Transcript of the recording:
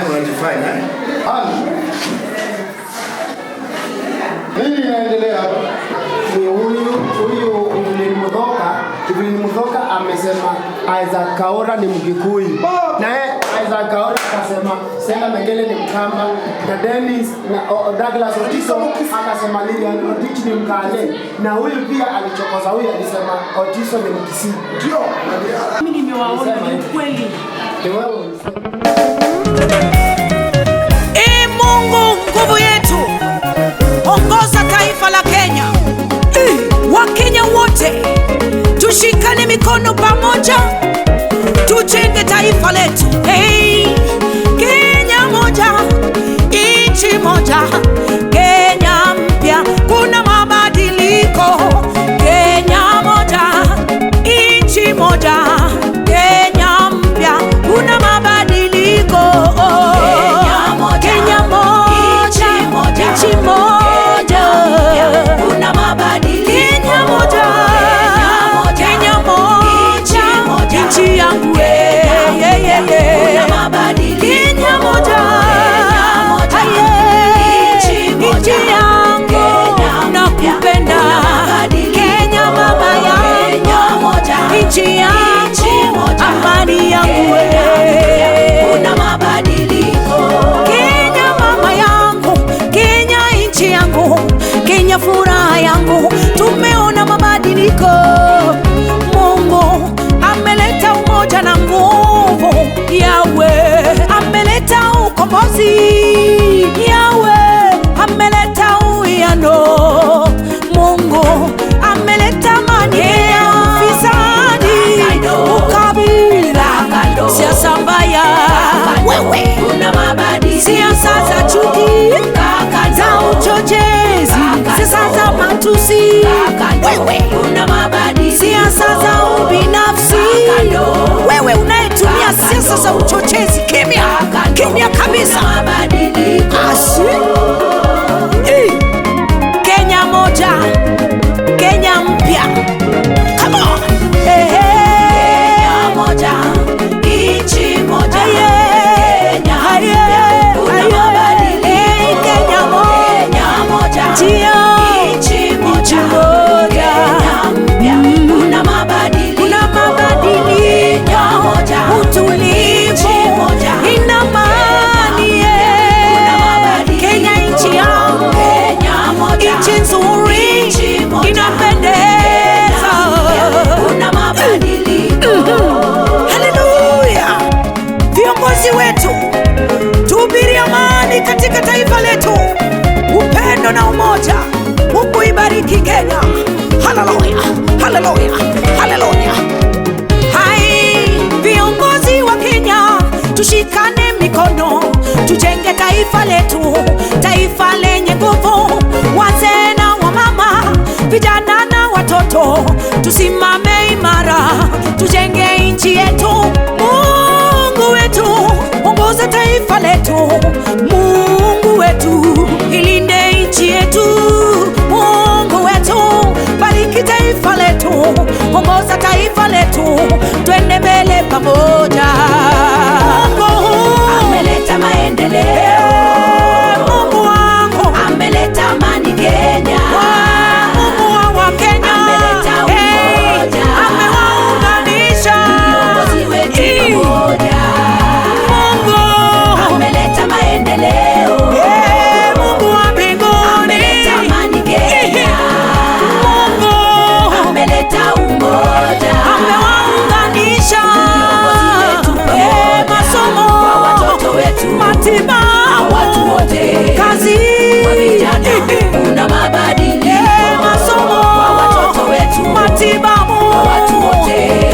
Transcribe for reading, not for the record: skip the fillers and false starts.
Unajifanya nini inaendelea hapa? Ni huyu Evelyn Muthoka amesema Isaac Kaora ni Mgikuyu. Na yeye Isaac Kaora akasema Senga Mengele ni Mkamba, na Dennis na Douglas Otiso akasema Lilian Otich ni Mkale, na huyu pia alichokoza, huyu alisema Otiso ni Mkisii. Ndio. Mimi nimewaona ni ukweli. Ni wewe ulisema. Ee Mungu nguvu yetu, ongoza taifa la Kenya. Wakenya wote tushikane mikono pamoja, tujenge taifa letu. Hey, Kenya moja, nchi moja, Kenya mpya, kuna mabadiliko. Kenya moja, nchi moja, Kenya mpya, kuna mabadiliko. Kenya moja, nchi moja, kuna mabadiliko. Kenya moja, Kenya moja, nchi yangu, kuna mabadiliko. Kenya moja, nchi yangu, nakupenda. Kenya mama yangu, nchi yangu, amani yangu, kuna mabadiliko. Kenya mama yangu, Kenya nchi yangu, Kenya furaha yangu, tumeona mabadiliko. Mungu ameleta umoja na nguvu, Yawe ameleta ukombozi, Yawe ameleta uwiano, Mungu ameleta amani ya ufisadi, ukabila, siasa mbaya, wewe siasa za chuki, za uchochezi, siasa za matusi, wewe siasa za ubinafsi, wewe unayetumia siasa za uchochezi, kimya kimya kabisa. Asi Kenya moja, Kenya mpya. Come on. Kenya moja, nchi moja, Kenya mpya, kuna mabadiliko. Kenya moja, nchi moja, Kenya mpya, kuna mabadiliko. Kuna mabadiliko, utulivu, ina amani. Kenya nchi yangu, nchi nzuri, inapendeza. Kuna mabadiliko. Haleluya! Viongozi wetu, tuhubiri amani katika taifa letu, upendo na umoja. Mungu ibariki Kenya. Haleluya, haleluya, haleluya. Hai, viongozi wa Kenya, tushikane mikono, tujenge taifa letu, taifa lenye nguvu. Wazee na wamama, vijana na watoto, tusimame imara, tujenge nchi yetu. Mungu wetu, ongoza taifa letu. Mungu wetu, ilinde nchi yetu. Mungu wetu, bariki taifa letu, ongoza taifa letu, twende mbele pamoja. Mungu ameleta maendeleo, Mungu wangu ameleta amani Kenya, Mungu wa Wakenya, ameleta umoja, amewaunganisha viongozi wetu pamoja. Mungu ameleta maendeleo, Mungu wa mbinguni, ameleta amani Kenya, Mungu ameleta umoja, amewaunganisha viongozi wetu pamoja, masomo, kwa watoto wetu, matibabu, watu wote, kazi, kwa vijana, kuna mabadiliko, masomo, kwa watoto wetu, matibabu, kwa watu wote,